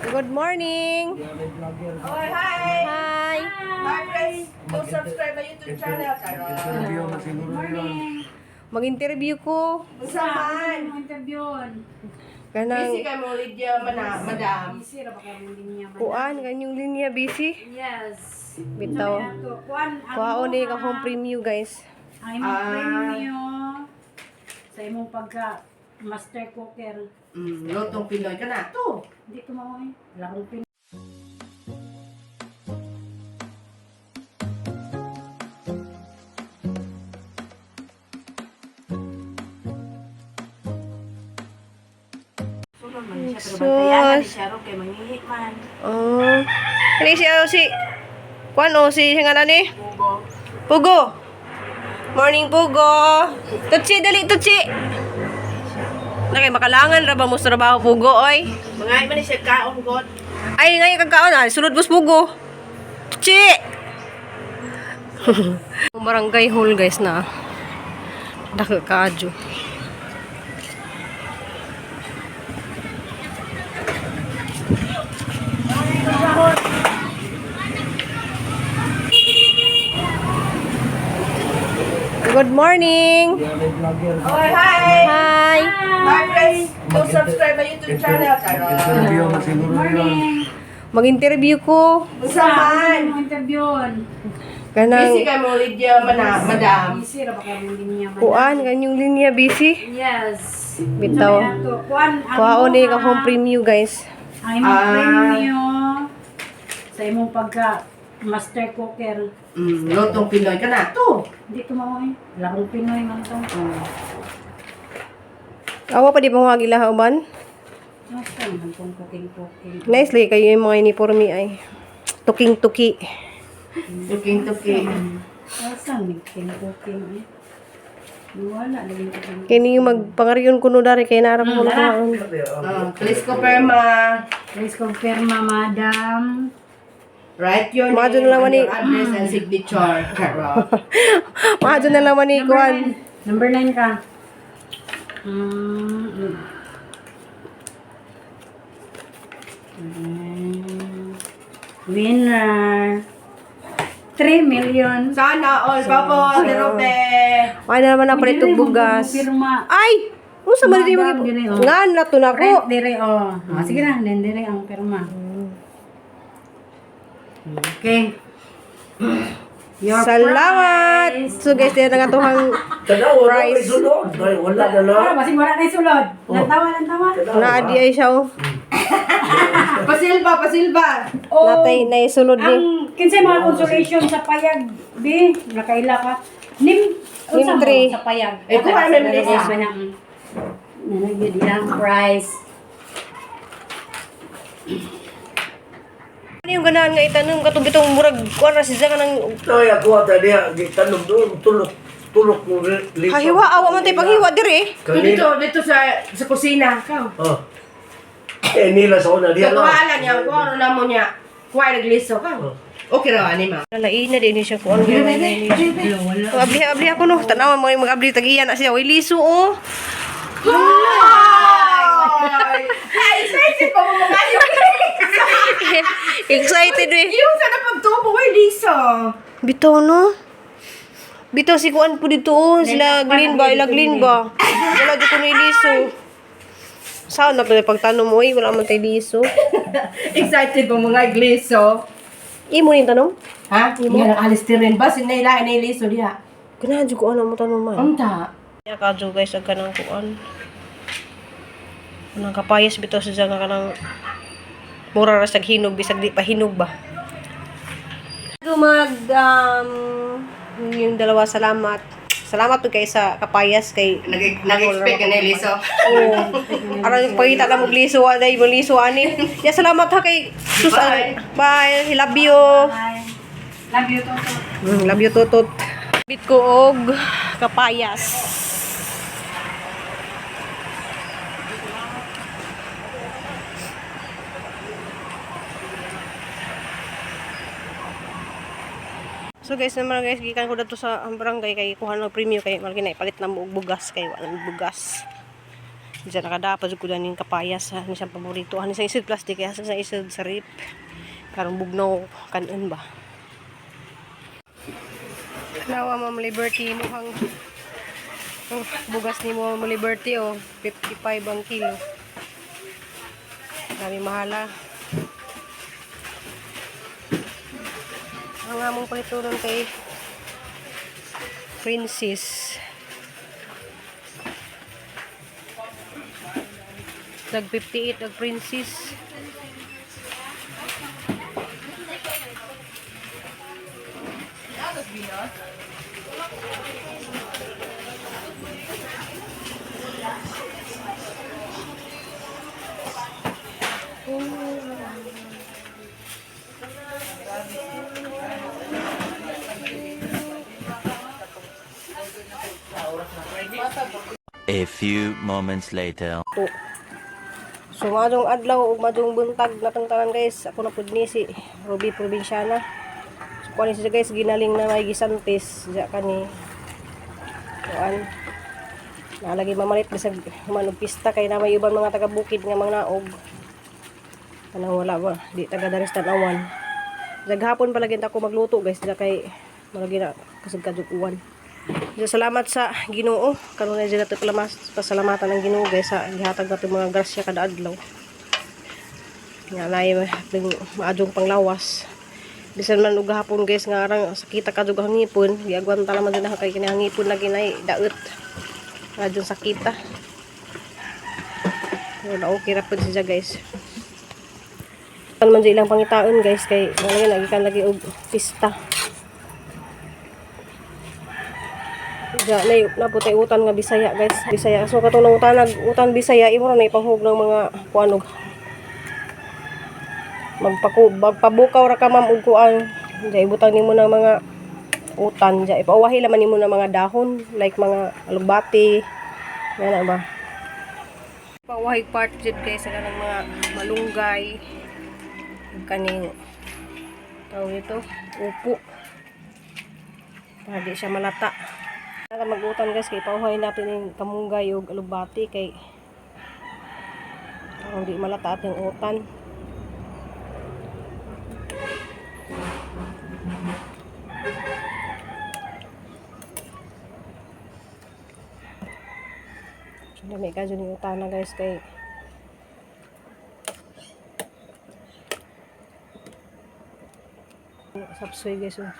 Good morning. Oy, hi! Hi. Hi, friends! Go subscribe my YouTube channel, Karon. Interview na siguro yun. Mag-interview ko. Unsa man? Interview. Busy Kanang kay mo Lydia, mana, madam. Busy ra ba kay mong linya man? kuan kanyong linya busy. Yes. Bitaw. Kuan ang Kuhaon ni imong, ka home preview, guys. Ang imong Ah. premium sa imong pagka master cooker. Lutong Pinoy ka na. To. Hindi ko mao eh. Wala akong Pinoy. Sulod man siya, pero Sus. bantayan ni siya ro kay mangihi man. Oh. Kani siya oh, si kuan oh si nga ni? Pugo. Pugo. Morning, Pugo. Tutsi, dali, tutsi. Nakay makalangan ra ba mo sa trabaho, Pugo, oy? Mangahi man ni siya kaon god. Ay, ngayon kang kaon, ah. Sulod mo sa Pugo. Tutsi! Barangay hall, guys, na. Dako kaadyo. Good morning! Oy, hi! Hi! Hi, friends! Go subscribe my YouTube channel, Karon. Interview na siguro yun. Mag-interview ko. Unsa man? Imong interview. Kanang Busy kay mo Lydia, mana, madam. Busy ra ba kay mong linya man? kuan kanyong linya busy. Yes. Bitaw. Kuan ang Kuhaon ni imong, ka home preview, guys. Ang imong Ah. premium sa imong pagka master cooker. Lutong Pinoy ka na. To. Hindi ko mao eh. Wala akong Pinoy man to. Awa pa di pa mga gilahaw man. Basta man tong cooking cooking. Nice lagi kayo yung mga uniforme ay. Tuking-tuki. Tuking tuki. Asa ni cooking cooking eh. Wala lagi cooking. Kini yung magpangariyon kuno dari kay nara ko na kaon. Please confirm, Please confirm, madam. Write your name Mga dyan na lang and ni- your address and signature, Karon. Maadyo na lang ni kuan. Number 9 ka. Winner. 3 million. Sana all, Papa, Robe. Ay na naman na palit og bugas. Pirma. Ay! Unsa man di Madam, mo diri, oh. ngan na to nako. Rent dire oh. Ah, sige na, then dire ang pirma. Okay. Your Salamat. prize. So guys, diyan na nga tuhang Tanaw, wala Price. may sulod. Ay, wala na lang. Ah, basig wala na yung sulod. Lantawa, lantawa. naa di ay siya oh. Pasilba, pasilba. Oh, Natay naisulod ni. ang kinsay mga consolation sa payag, B, nakaila ka. Nim, Nim unsa mo three. sa payag? Eh, kuha na mi Lisa. Nanag yun ang prize. Ano yung ganahan nga itanom katong bitong murag kuan ra siya kanang Ay, ako ata niya, gitanong doon, tulok, tulok mo lipa. hahiwa awa man tay panghiwa dire. Dito, dito sa kusina. Ikaw. Oh. Eh, nila sa una diya lang. Katuwala niya, kung ano na mo niya. Kuha nagliso ka. Okay raw, ani ma. Lalaina din ni siya kuan. Abli abli ako no. Tanawa mo yung mag-abli tag-iya na siya. Oy liso oh. Ay! Ay, excited pa mo mga Excited eh. Yung sana pagtubo, ay liso. Bitaw no. Bitaw si kuan po dito oh. Sila Glyn ba? Ila Glyn ba? Wala di ko ni liso. Saan na pala pagtanom oy? Wala man tay liso. Excited pa mga gliso. Imo ni tanong? Ha? Yan ang alis tirin ba? Sinayla, inay liso diha. Ganahan jud ko ano mo tanong man. Unta. Ya kadyo guys ag kanang kuan. Kanang kapayas bitaw siya nga kanang mura ra sa hinog bisag di pa hinog ba. Mag yung dalawa, salamat. Salamat to kay sa kapayas kay Nag-expect ka na liso. Oo. Aron pangita na mo liso anay mo liso ani. Ya salamat ha kay sus Bye. Bye. Love you. Bye. Love you, Toto. Love you tutot. Bit ko og kapayas. So guys, naman guys, gikan ko dato sa ang barangay kay kuha ng premium kay malaki na ipalit na mo og bugas kay wala na bugas. Diyan nakadapa jud ko daning kapayas ha. Ano siyang paborito. Ano siyang isod plastic kaya sa isod sa rip. Karong bugnaw kanon ba. Nawa Ma'am Liberty mukhang oh, bugas ni mo Ma'am Liberty oh, 55 ang kilo. Dami mahala. Ang among palituron kay Princess. Nag 58 ang Princess. A few moments later. To. So madong adlaw ug madong buntag na tanan guys. Ako na pud ni si Ruby Provinciana. So kuan siya guys ginaling na may gisantes diya kani. Kuan. Nalagi mamalit bisag human og pista kay na may uban mga taga bukid nga mga naog. Kanang wala ba di taga daris tan-awan. Naghapon pa lagi ako magluto guys diya kay malagi na kasig kadug uwan. Diya, salamat sa Ginoo. Karon na dyan nato pasalamatan ang Ginoo guys sa gihatag nato mga grasya kada adlaw. Nga nay maadjong panglawas. Bisan man og hapon guys nga arang sakita kadug ang ngipon, giagwanta naman din ako kay kinahangipon lagi nay daot. Adjong sakita. Pero na okay ra pud siya guys. Kan man dyan ilang pangitaon guys kay wala lagi kan lagi og pista. Diya, nay, naputay utan nga Bisaya guys. Bisaya. So katong utan nag utan Bisaya imo ra na ipanghug ng mga kuan og magpabukaw ra ka ma'am og kuan. Diya ibutang nimo ng mga utan diya ipauwahi laman nimo ng mga dahon like mga alugbati. Yan na ba? Pauwahi part jud guys sa kanang mga malunggay ug kaning tawag ito, upo. Para di siya malata. Naka magutan guys kay pauhay natin yung kamunggay ug alugbati kay parang di malata ating utan. So, dami ka dyan yung utan na guys kay sapsoy guys oh.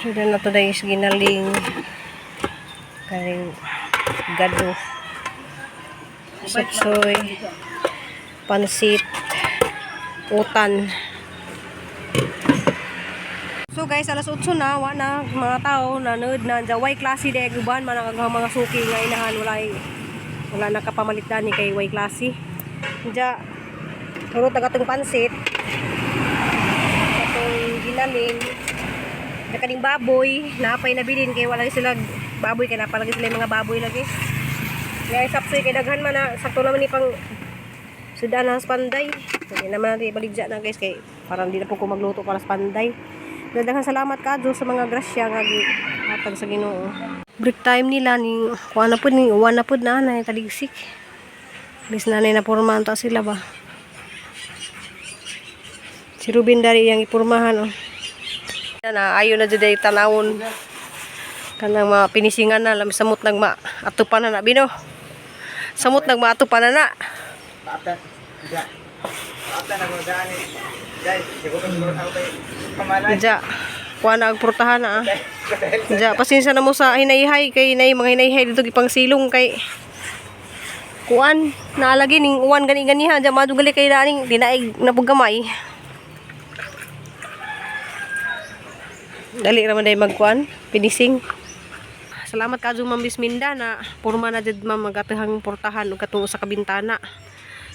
So, na to guys, ginaling kaning gado. Sapsoy, pansit, utan. So guys, alas 8 na, wa na mga tao nanood na way klase di uban man ang mga suki nga inahan wala wala nakapamalit dani kay way klase. Diya turo taga tong pansit. Katong ginaling na kaning baboy, napay nabilin kay wala sila baboy kay napalagi sila yung mga baboy lagi. Ngay sapsoy kay daghan man na sakto naman ni pang sudan na sa panday. Hindi naman natin ibaligya na guys kay parang di na po ko magluto para sa panday. Daghang salamat ka sa mga grasya nga gihatag sa Ginoo. Break time nila ni kuha na pud ni uwan na pud na na taligsik. Bis nanay na pormahan ta sila ba. Si Ruben dari yang ipurmahan oh. Na ayo na jud ay tanawon. Kanang mga pinisingan na lam samot nagma atupan na na bino. Samot nagma atupan na na. Paaptan. Diya. Paaptan ako daan eh. Guys, siguro siguro ako kay pamalay. Diya. Kuha na ang purtahan na ah. Diya, pasensya na mo sa hinayhay kay nay mga hinayhay dito gipang silong kay kuan naalagi ning uwan gani ganiha diya madugali kay naning dinaig na gamay. Dali ra man day magkuan, pinising. Salamat ka Ma'am Bisminda na porma na jud ma'am magatahang portahan ug katong usa ka bintana.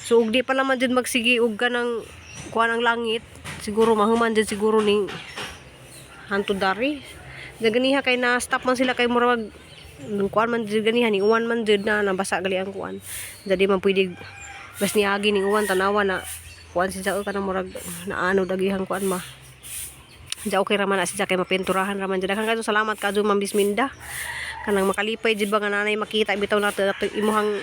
So ug di pa naman jud magsigi og kanang kuan ang langit, siguro mahuman jud siguro ning hanto dari. Naganiha kay na stop man sila kay murag nung kuan man jud ganiha ni uwan man jud na nabasa gali ang kuan. Jadi man pwede bas niagi ning uwan tanawa na kuan siya kanang murag naano dagihang kuan ma. Diya okay raman na siya kay mapinturahan raman diya. Daghan kayo salamat kadyo, Ma'am Bisminda. Kanang makalipay jud ba nga nanay makita bitaw nato ato imuhang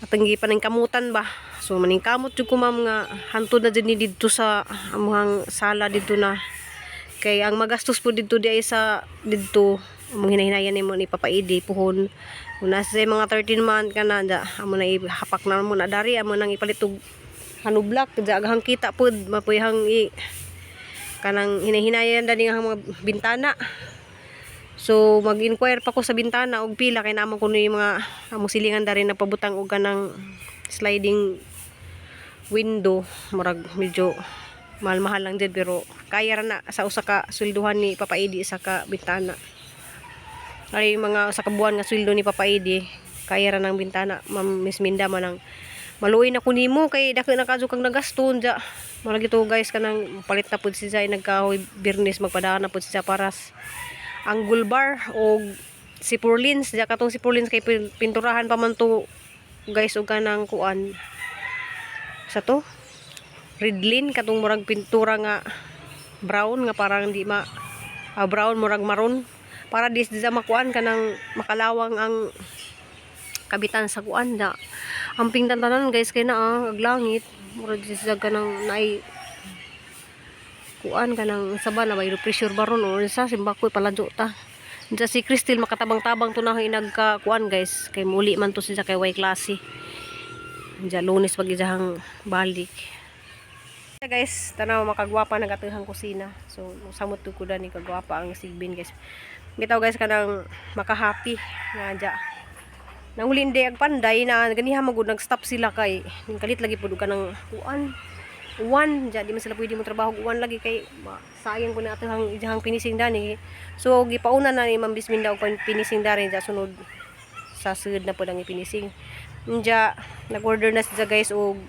atong gipaning kamutan ba. So maning kamot jud ko, ma'am, nga hantod na jud ni didto sa amuhang sala didto na. Kay ang magastos po didto di ay sa didto among hinahinayan nimo ni Papa Idi puhon. Kung nasa sa mga 13 month ka na da, amo na ihapak na mo na dari, amo nang ipalit og hanublak da aghang kita pod mapuyhang i kanang hinahinayan dani nga mga bintana. So mag-inquire pa ko sa bintana og pila kay naman kuno yung mga among silingan dari nagpabutang og kanang sliding window. Murag medyo mahal-mahal lang jud pero kaya ra na sa usa ka swelduhan ni Papa Edi isa ka bintana. Ay mga usa ka buwan nga sweldo ni Papa Edi kaya ra ng bintana. Ma'am Miss Minda, man ang maluoy na ko nimo kay dako na kadyo kang nagasto unja. Murag ito, guys, kanang palit na pud si Zay nagkahoy Biyernes, magpadaan na pud siya para angle bar o si Purlins diya. Katong si Purlins kay pinturahan pa man to, guys, og kanang kuan sa to Redlin, katong murag pintura nga brown nga parang di ma brown, murag maroon, para di sa makuan kanang makalawang ang kabitan sa kuan na amping tantanan, guys, kay na ag langit murag di siya kanang naay kuan kanang saba na may pressure baron or sa simbakoy paladyo ta. Diya si Crystal makatabang-tabang to na inagka kuan, guys, kay muli man to siya kay way klase. Diya Lunes pag ijahang balik. Guys, tanaw makagwapa ng atuhang kusina. So samot to ko ni kagwapa ang sigbin, guys. Bitaw, guys, kanang makahappy nga diya nangulinde ang panday na ganiha magud nag-stop sila kay ning kalit lagi pud og kanang kuan uwan diya, di man sila pwede mo trabaho og uwan lagi kay sayang ko na atuhang ijahang finishing dani. So gipauna na ni Ma'am Bisminda og finishing dari diya, sunod sa sud na pud ang finishing. Diya nag-order na siya, guys, og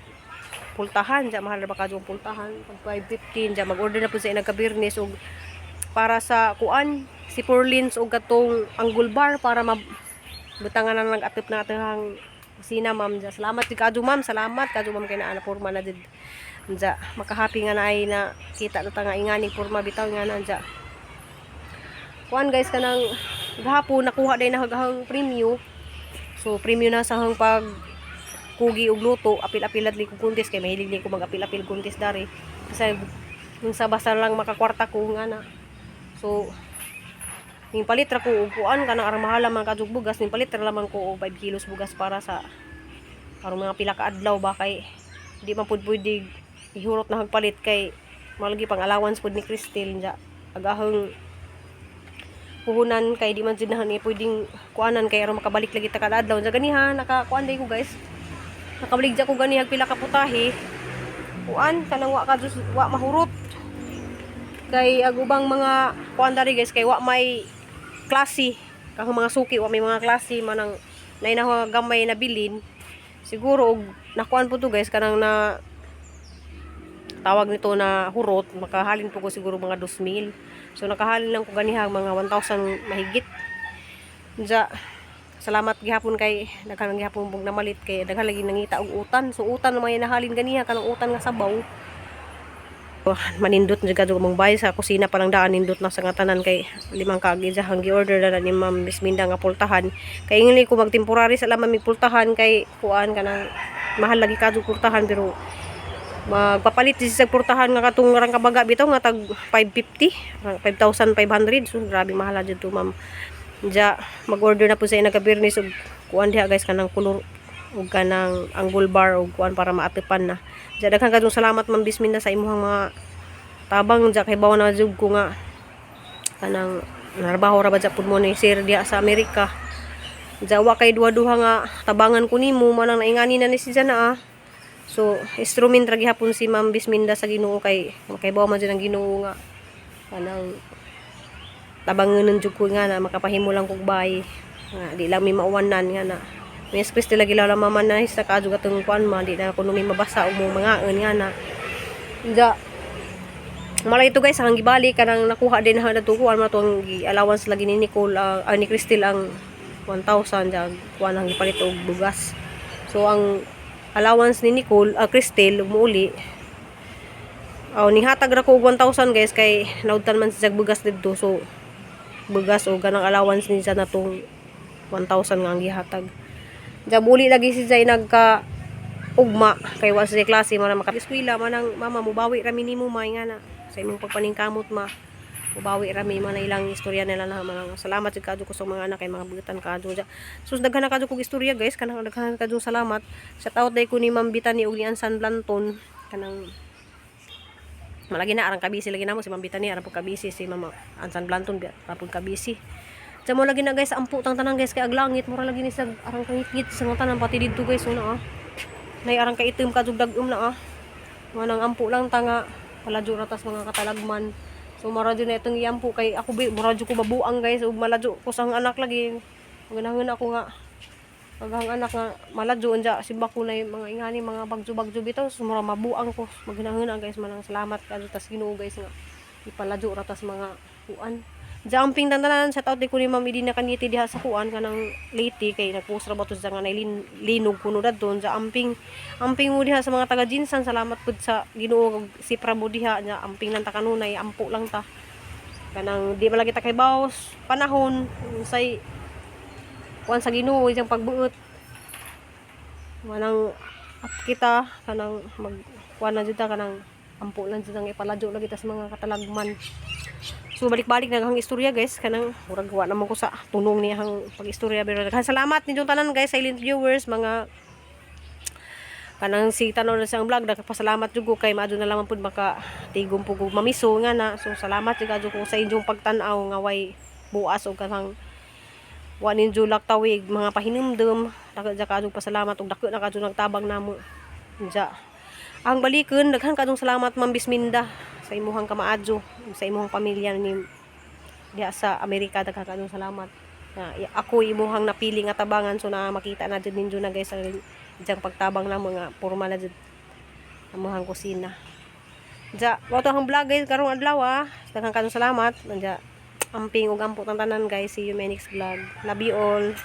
pultahan. Diya mahal ra ba kadyo ang pultahan pag 515. Diya mag-order na pud sa nagka-Biyernes og para sa kuan si Purlins og katong angle bar para ma butangan na nag-atip na atang kusina, ma'am. Diya salamat jud kadyo, ma'am, salamat kadyo, ma'am, kay naa na porma na jud. Diya makahappy nga naay na kita na ta nga ingani porma bitaw nga na. Diya kuan, guys, kanang gahapon nakuha day na hagahang premyo. So premyo na sa hang pag kugi og luto, apil-apilat li ko kuntis kay mahilig ni ko mag-apil-apil kuntis dari kasi yung sa basta lang makakwarta ko nga na. So ning palit ra ko og kuan kanang arang mahala man kadtong bugas, ning palit ra lamang ko og 5 kilos bugas para sa aron mga pila ka adlaw ba kay di man pud pwede ihurot na hagpalit kay malagi pang allowance pud ni Cristel. Nya agahang puhunan kay di man jud na ni pwedeng kuanan kay aron makabalik lagi ta kada adlaw. Nya ganiha naka kuan day ko, guys, nakabalik ko ganiha pila ka putahe kuan kanang wa ka wa mahurot kay ag ubang mga kuan dari, guys, kay wa may klase kang mga suki, wa may mga klase manang nay na gamay na bilin siguro. Og nakuan po to, guys, kanang na tawag nito na hurot, makahalin po ko siguro mga 2,000. So nakahalin lang ko ganiha mga 1,000 mahigit. Diya, salamat gihapon kay daghan gihapon pug namalit kay daghan lagi nangita og utan. So utan na mga nahalin ganiha kanang utan nga sabaw. Oh, manindot jud kadto mong bay sa kusina pa lang daan, nindot na sa nga tanan kay limang kaagi hang gi-order na ni Ma'am Bisminda nga pultahan kay ingli ko mag temporary sa lamang mig pultahan kay kuan kanang mahal lagi kadto pultahan pero magpapalit si sa pultahan nga katong rang kabaga bitaw nga tag 550, 5,500. So grabe mahal jud to, ma'am. Diya mag-order na po sa nagka-Biyernes og kuan diha, guys, kanang kulor ug kanang angle bar og kuan para maatipan na. Diya daghan kadtong salamat, Ma'am Bisminda, sa imuhang mga tabang. Diya kay bawo na jud ko nga kanang narbaho ra ba dya pud mo ni sir diha sa Amerika. Diya wa kay duha-duha nga tabangan ko nimo manang naingani na ni si na ah. So instrument ra gihapon si Ma'am Bisminda sa Ginoo kay bawo man jud ang Ginoo nga kanang tabanganon jud ko nga na makapahimo lang kog bay nga di lang mi mauwanan nga na. Miss Christy lagi lala mama na sa kadyo katong kuan ma di na kuno mi mabasa og mo mangaon nga na. Diya malay ito, guys, ang gibali kanang nakuha din na natukuan mo to ang allowance lagi ni Nicole ni Crystal ang 1,000. Diya kuan ang gipalit og bugas. So ang allowance ni Nicole, Crystal muuli. Oh, nihatag ra ko og 1,000, guys, kay naudtan man siya bugas didto, so bugas o ganang allowance niya na tong 1,000 nga ang gihatag. Diya buli lagi si Jay nagka ugma kay wa siya klase man maka eskwela man ang mama, mubawi ra minimo ma nga na sa imong pagpaningkamot ma, mubawi ra mi man na ilang istorya nila na man. Salamat jud kaadto ko sa mga anak kay mga butan kaadto ja. Sus, daghan na kaadto kog istorya, guys, kanang daghan kaadto. Salamat. Shout out day ko ni Ma'am Bitani ug ni Ansan Blanton, kanang malagi na arang kabisi lagi namo si Ma'am Bitani, arang pud kabisi si Ma'am Ansan Blanton, arang pud kabisi. Diyan mo lagi na, guys, ampo tang tanan, guys, kay aglangit mura lagi ni sa arang kangitngit sa mga tanan pati didto, guys, una ah. Nay arang kaitim ka dag-um na ah. Manang ampo lang ta nga paladyo ra tas mga katalagman. So maradyo na itong iampo kay ako bi maradyo ko babuang, guys, ug maladyo ko sang anak lagi. Ganahon ako nga aghang anak nga maladyo unja si bako na yung mga ingani mga bagyo-bagyo bitaw, so mura mabuang ko maghinahon, guys. Manang salamat kadto tas Ginoo, guys, nga ipaladyo ra tas mga kuan. Jumping tantanan, shout out di ko ni Ma'am Edina Kaniti diha sa kuan kanang Leyte kay nagpost ra ba to sa nga nay linog kuno dadton sa amping amping mo diha sa mga taga Jinsan. Salamat pud sa Ginoo ug si Prabo diha nya amping lang ta kanunay, ampo lang ta kanang di man lagi ta kay baos panahon unsay kuan sa Ginoo isang pagbuot manang up kita kanang mag kuan na jud ta kanang ampo lang jud ang ipaladyo lagi ta sa mga katalagman. So balik-balik na ang istorya, guys, kanang murag wa naman ko sa tunong niya ang pag-istorya, pero daghan salamat ninyong tanan, guys, silent viewers, mga kanang si tanaw na siyang vlog. Nagpasalamat jud ko kay maadto na lamang pud maka tigom pud ko mamiso nga na. So salamat jud kadto ko sa inyong pagtan-aw nga way buas og kanang wa ninyo laktawig mga pahinumdum. Dako ja kadto pasalamat ug dako na kadto nagtabang namo. Ja ang balikon, daghan kadtong salamat, Ma'am Bisminda, sa imuhang kamaadyo, sa imuhang pamilya ni diha sa Amerika. Daghan kadtong salamat na ako imuhang napili nga tabangan. So na makita na jud ninyo na, guys, ang diyang pagtabang na mga porma na jud amuhang kusina. Ja, mao to ang vlog, guys, karong adlaw ah. Daghan kadtong salamat. Anja, amping ug ampo tang tanan, guys. See you my next vlog. Love you all.